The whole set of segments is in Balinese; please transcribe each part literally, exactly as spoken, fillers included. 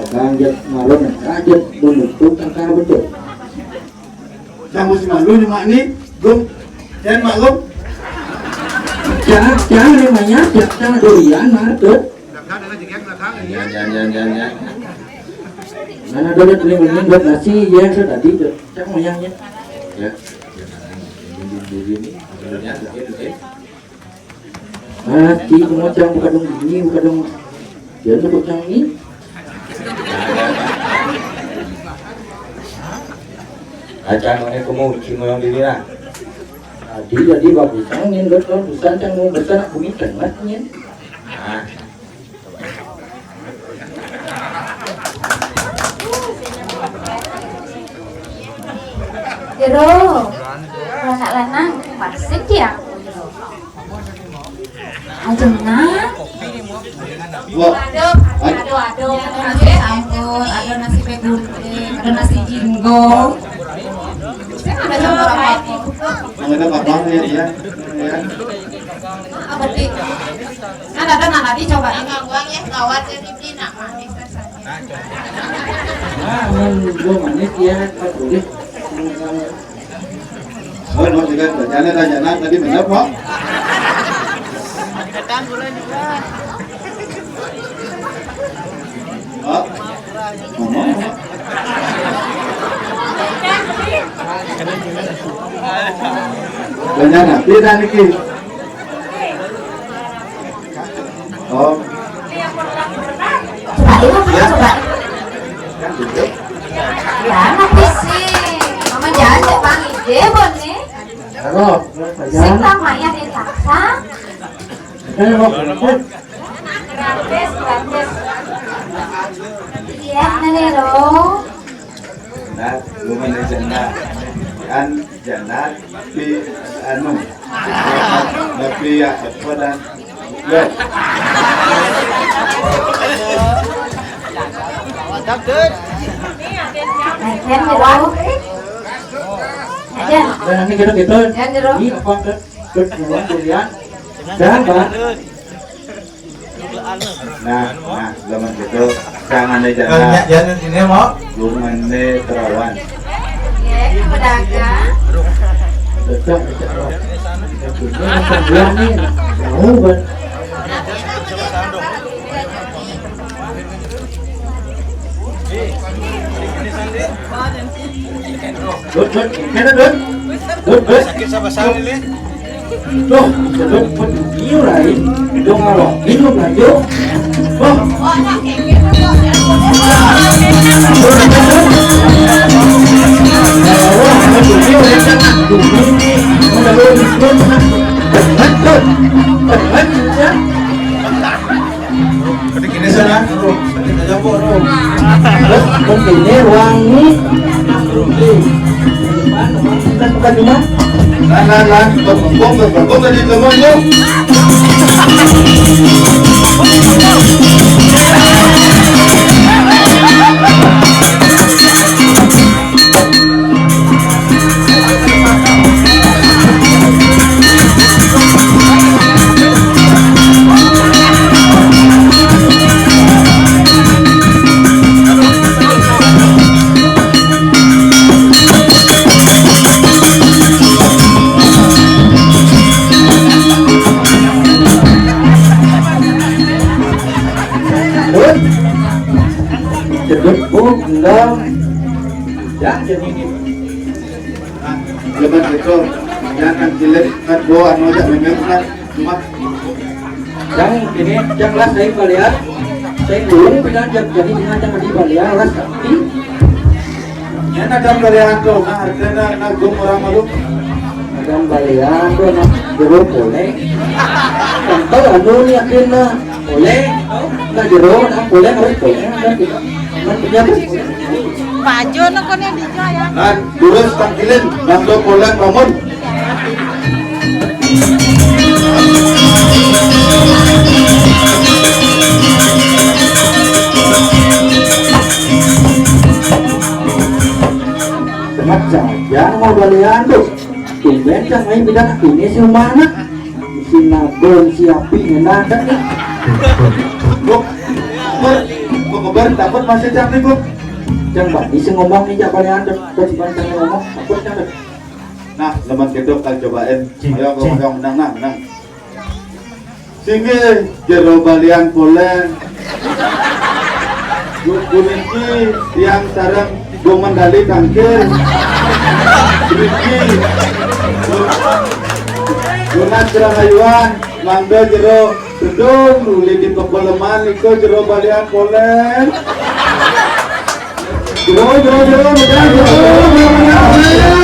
Lanjut maklum, lanjut menutup angka betul. Yang mesti malu ni mak ni, gum, dan maklum. Jangan, jangan namanya, jangan durian, mana tu? Jangan, jangan, jangan, jangan. Mana ada yang beli mending buat nasi, ya, saya tadi tu. Cak moyangnya. Ya. Ini, ini, ini, ini. Mana ti pemocang bukan dong ini, bukan dong. Dia tu pemocang ni. Acang mana kamu cuma yang diri lah. Tadi, tadi bagus angin, lo tahu, bukan cang mau besar bumi tengah ni. Ah. Jero, anak lanang masih dia. Ajengan. Wah. Aduh, aduh, aduh, aduh, nasi, ampun, ada nasi begunting, ada nasi jinggo. Saya ada coba apa? Ada apa ya, ya? Ya. Apa sih? Kan ada nana dicobain. Uang ya, kawat ya, ini nak manis rasanya. Nah, mun belum manis ya, tak boleh. Oh, mau juga, jangan, jangan, tadi benar, Pak. Oh, ngomong, Pak. Jangan, tidak niki. Oh. Coba dulu, coba. Ya, nanti sih. Mama jangan cek Bang Ide, Bon, nih. Halo, Sing sama ya, dipaksa. Gratis, gratis. Iya, Nalero. Nah, lu mana janda? Kan janda, tapi anu, tapi ya, apa dan, ya. Mantap, Dut. Ajen, Jero. Ajen. Dan ini kita, kita. Ajen, Jero. Ini apa, Dut? Dut, duluan, duluan. Dan, Bang. Nah, nah, zaman gitu. Jangan ada Kalau janda. Nyak jalan sini mau. Belum mandi perawan. Ya, ini pedagang. Cocok, cocok. Ini macam buah ni. Tahu, Bang. Dut, Dut, mana, Dut? Dut, Dut. Sakit sama sekali, Lin. Loh, sedot pun iyo lain. Dong awak minum aja. Loh. Sedikit di sana, bro. Sedikit aja, bro. Terus, mungkin ini ruang ini. Bukan, bukan cuma. Lan, lan, lan. Bengkong, bengkong tadi teman, bro. Cedut, oh, enggak. Jangan jadi ini. Lebat betul. Jangan jelek, kan, bo, anu aja, memang, kan. Cuma yang ini, yang kelas saya balian, saya belum bilang, jadi dengan yang di balian, kelas kaki. Yan na dam balian tu, na harga na, na gum orang malu. Na dam balian tu, na jero boleh. Contoh, anu ni, akhirnya boleh. Na jero, na boleh, harus boleh. Na kita, na punya tu. Pajo na kone dijo ya. Nan, durus tangkilin, nang do polan bangun. Macam, jangan mau balian tu. Tumben cang ai bidan ini si umana. Si nabon si api ngena dak ni. Loh. Kobar, kobar, takut masih cang nih, Bu. Cang bani sing ngomong nih, cak paling andep. Kok cuma cang ngomong, takut cang. Nah, zaman kedok kan cobain. Cing, ayo, cing. Ayo, menang, menang, menang. Singgih, jero balian poleng. Bu-, puniki tiang sareng Bu Mendali Tangkil. Puniki. Lunas Kerangayuan, mangda jero gedung, nuli di pepeleman nika jero balian poleng. Jero, jero, jero, jero, jero, jero, jero.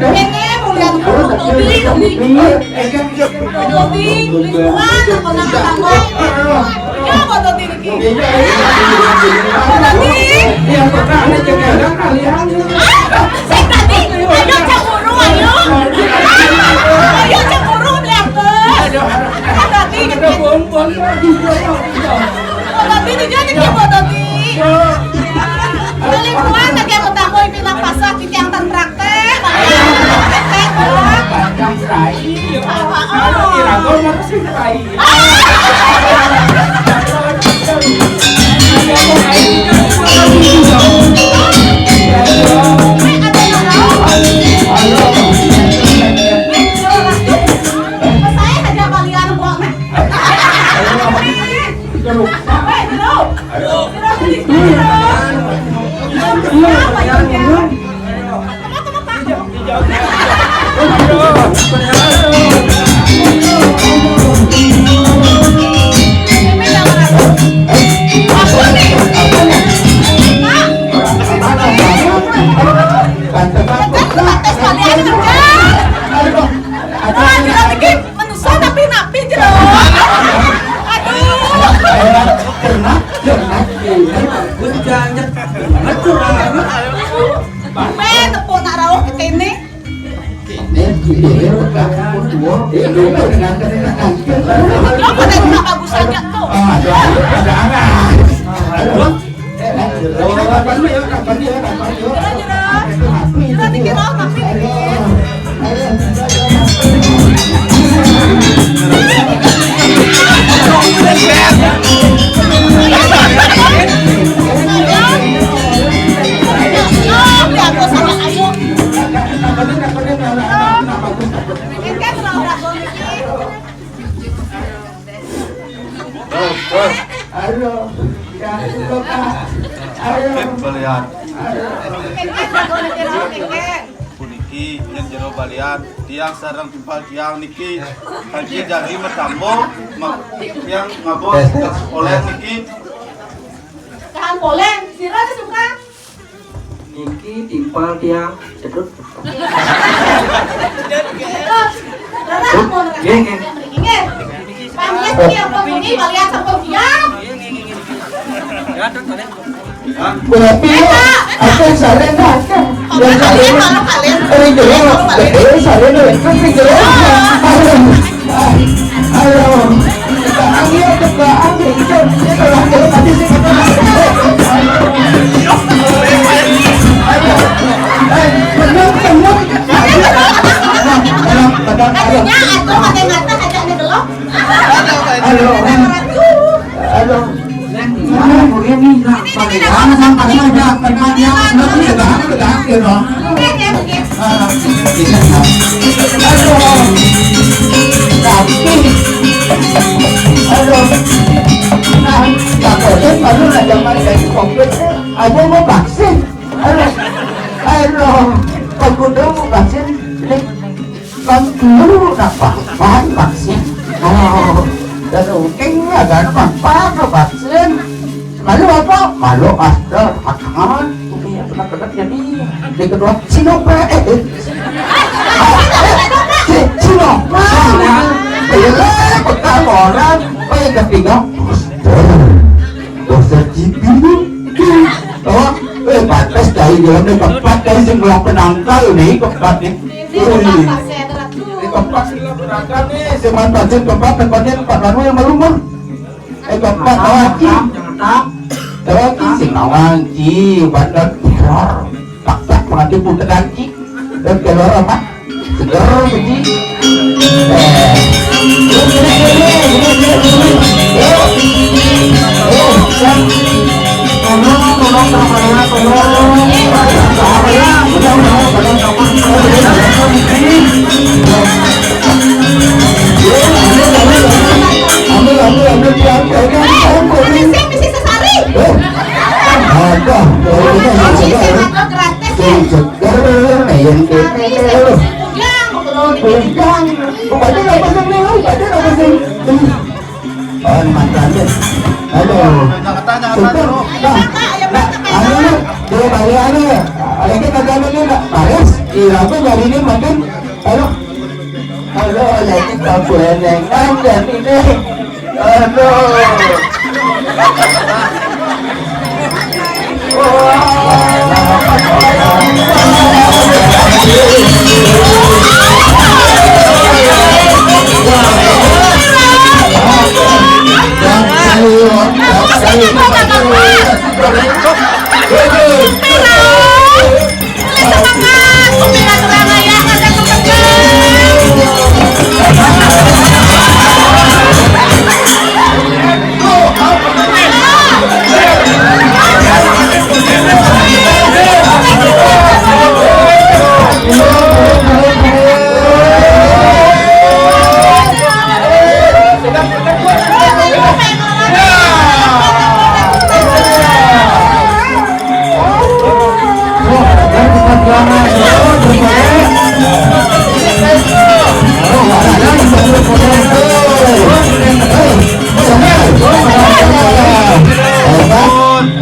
Ini mau lihat Dodi, Dodi, Dodi, lingkungan, apa nama tangga? Ya, apa Dodi niki? Apa Dodi? Ah, saya tadi, ayo cemburu, ayo. Ayo cemburu, lihat, Bos. Apa Dodi niki? Apa Dodi niki, apa Dodi? Lingkungan, lagi aku tahu, pinang pasar, titiang tentrak. Teh, Teh, Teh, Teh. Panjang rai. Kalau irago mah sing rai. Saya saja balian buat. Ayo. Ayo. Manusia napi-napi jero. Aduh. Cernak, cernak, cernak. Wis jangan. Betul. Weh, tepuk nak rauh ke sini. Ini video, Kak. Ini dengan kendaraan. Lo pada nggak bagus aja tuh. Aduh, aduh, aduh. Aduh. Jero, jero. Jero, dikit, oh, tapi dikit. Aduh, ya, Kak. Ayo. Melihat. Aduh. Puniki yén jero balian, tiang sareng timpal tiang niki. Kanti jagi matambo, ma-, tiang ngabot oleh niki. Tahan poleng, sira suka. Niki timpal tiang cedut. Nggih, nggih. Pamit, tiang pemuni, balian sampun tiang. Nggih, nggih, nggih, nggih. Ya, terus, terus. Berarti, ya, akan saling makan. Dan saling ring jero, betul, saling ring jero. Ayo, ayo. Ayo, ayo. Ayo, ayo. Ayo, ayo. Ayo, ayo. Ayo, ayo. Ayo, ayo. Ayo, ayo. Aduh. Aduh. Ini nak bagaimana sampai saja, karena dia lebih sedang, sedang, gitu. Ah, aduh. Tapi, aduh. Nah, tak boleh, baru nak zaman dari covid. Aku mau vaksin. Aduh. Aduh. Aku tuh mau vaksin. Ini kan dulu nak vaksin. Oh, dan mungkin ada apa-apa vaksin. Malu apa? Malu Aster, akan. Ini yang pernah kena jadi. Yang kedua, Sinovac. Eh, eh. Si-, Sinovac. Iya, betul orang. Oh, yang ketiga, booster. Booster G P. Oh, eh, pantas dari dia, dia keempat dari semua penangkal nih, keempat nih. Ini keempat, saya ada ratu. Ini keempat, ini keempat nih, semua vaksin keempat, tempatnya empat baru yang belum mah. Eh, keempat, Mantap, Tawaki. Mantap, mantap. Tawaki, si Nawang, Ci, bandar, teror. Tak, tak, mengaji pun tekan, Ci. Dan keluar apa? Seger, Ci. Eh. Tolong, tolong, tolong, tolong. Udah, udah, udah, udah. Ambil, ambil, ambil, pelan, pelan, pelan, pelan. Ada. Kalau ini yang segar. Gratis ya? Yang segar, yang itu. Yang, betul. Yang. Bukannya nggak pesen nih, bukannya nggak pesen. Oh, ini mantannya. Aduh. Segar. Nah, nah, anu, nih. Dia balik, anu. Lagi kagak ada nih, Pak. Paris. Iya, aku dari ini makan. Aduh. Halo, lagi kabulengan dan ini. Aduh. Semangat, semangat, semangat, ya, ada semangat.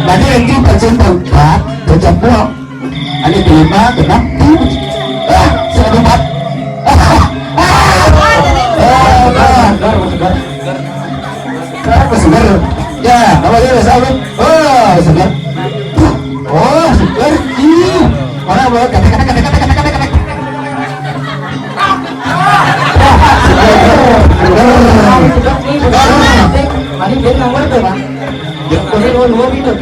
Tadi itu persen keempat, terjebak. Ada di lima, genap, tujuh. Ah, sudah empat. Ah, ah, ah. Segar, segar. Segar, segar. Ya, apa dia, Mas Alvin? Oh, segar. Oh, segar. Ih, mana, mana? Kata, kata, kata, kata, kata, kata. Segar, segar. Segar. Tadi dia nomor tuh, Pak. Dia nomor dua gitu.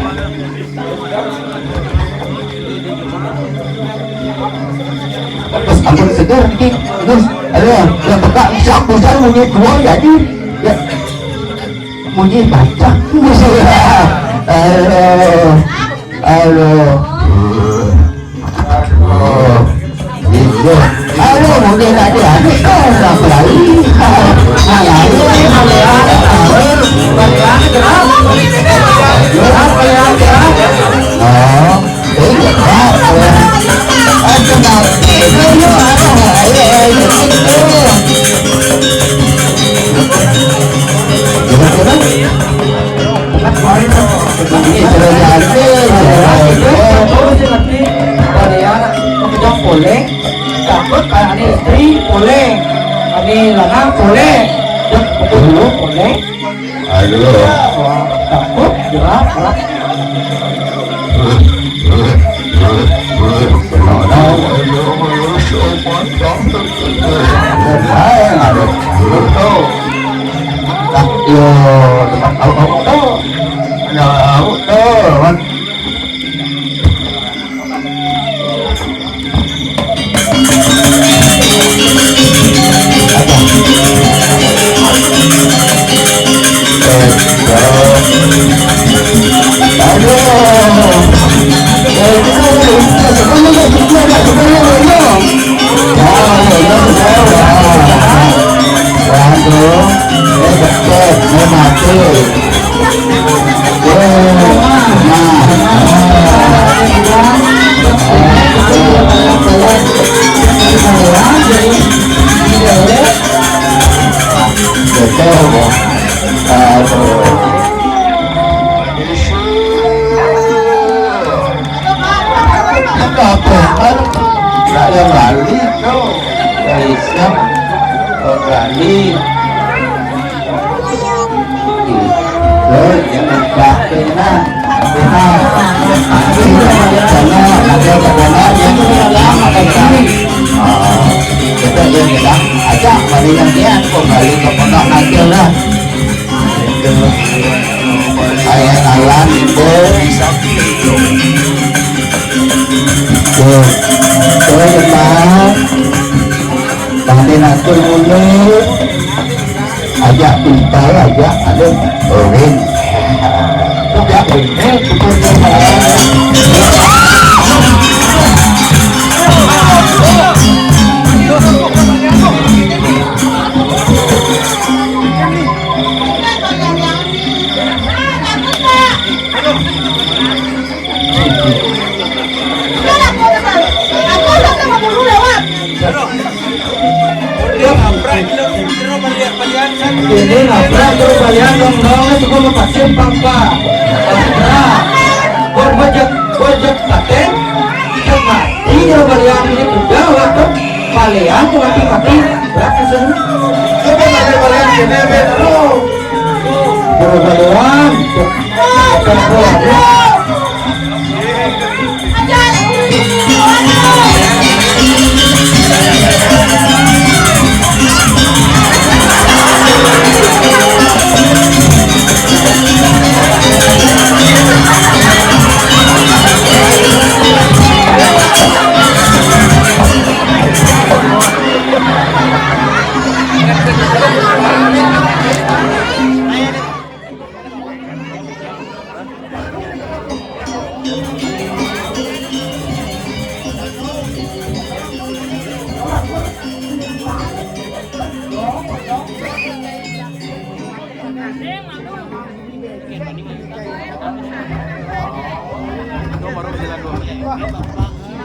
Terus ampun seger niki. Terus ada yang peka siap busan munyi dua ya di. Ya. Munyi baca. Aduh. Aduh. Aduh. Iya. Aduh, munyi tadi ada kau dah berlari. Aduh, aduh, aduh. Oh. Boleh, takut kayak ini istri, boleh, ini lanang, boleh, pukul dulu, boleh. Aduh. Wah, takut, jerah, berat. Aduh, aduh. Tuh. Yo, tempat tahu, tahu, tahu. Ada tahu, tuh. Kembali. Tuh, jangan pakai, nah. Kita, karena ada kebenaran yang lama kan. Oh, kita jangan bilang, aja, mari yang niat, kembali ke pondok aja lah. Itu. Saya kawan itu. Tuh. Tuh, Jepang. Tadi nanti dulu. Ajak pintai, ajak ada. Orin. Ajak pintai, bukan pintai. Ini nabrak terus balian dong, dong, itu gua mau pasien pangpa. Nabrak. Gua, gua jek, gua jek paten, jek mati, terus balian ini udah, waktu balian tuh mati, mati. Berapa sih? Coba ada balian sini, Ben. Aduh. Terus balian.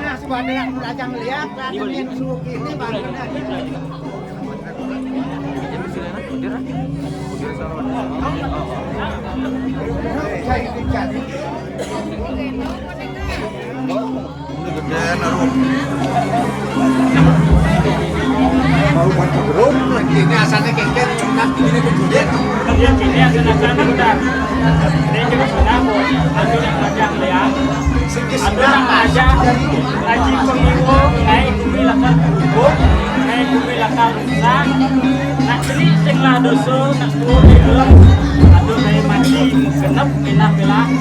Nah, sudah ada yang belajar lihat, kan, yang suruh gini, baru ada. Ini gedean, aduh. Baru buat kegerung, ini asalnya kengkeng, enak, ini kegerung. Iya, ini asalnya kengkeng, bentar. Ini cuma senang, Bu. Anu yang macam ya. Anu nak aja, Haji Pengiwo, naik bumi lakar kubur, naik bumi lakar rusak. Nak ceri sing lah dosa, nak tuwo di gelem. Anu dari mati, genep, pindah-pindah.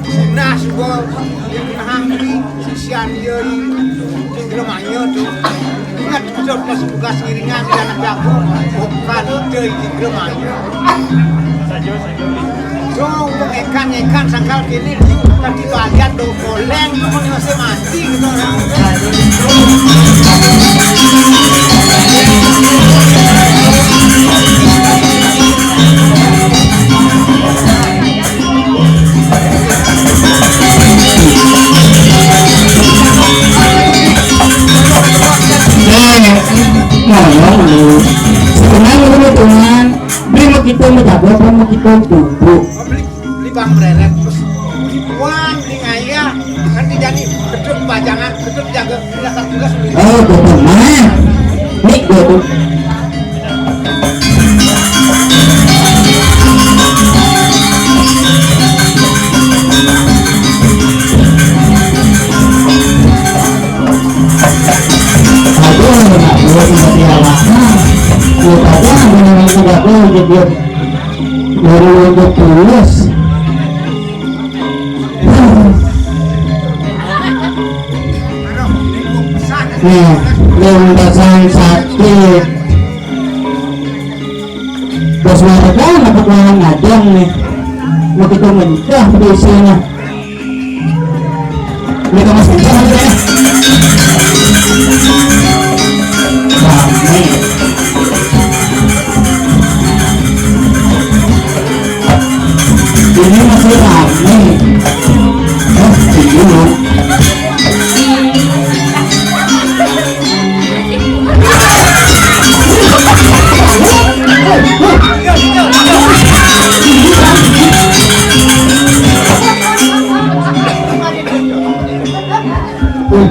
Sinah suba, nahang diri, sisian iya, sing gelem aya tu. Ingat, kita tugas ngiringan di anak jago, bukan ide di gelem aya. Saja, saja. So, untuk ngekan-ngekan sangkal kene, tadi bagian do goleng, tu masih mati gitu orang. Eh, ngomong lu. Sebenarnya lu Tuhan, beli mau kita menjaga apa mau kita tumpuk. Beli, beli bang breret terus. Wan, beli ngayah, nanti jadi gedung pajangan, gedung jaga, beli akan tugas beli. Oh, gedung mana? Nih, gedung. Aduh, nak buat seperti awaknya. Kita jangan menunggu tidak boleh dia. Baru untuk tulus. Nih, yang pasang sakit. Bos warga dapat lawan ngadang nih. Mau kita mentah di sini. Ini kamu sendiri aja. Rame. Ini masih rame. Oh, ini.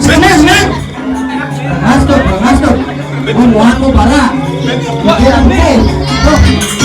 Seneng, seneng. Masuk, masuk. Mau muat, mau parah. Pikiran, eh. Tuh.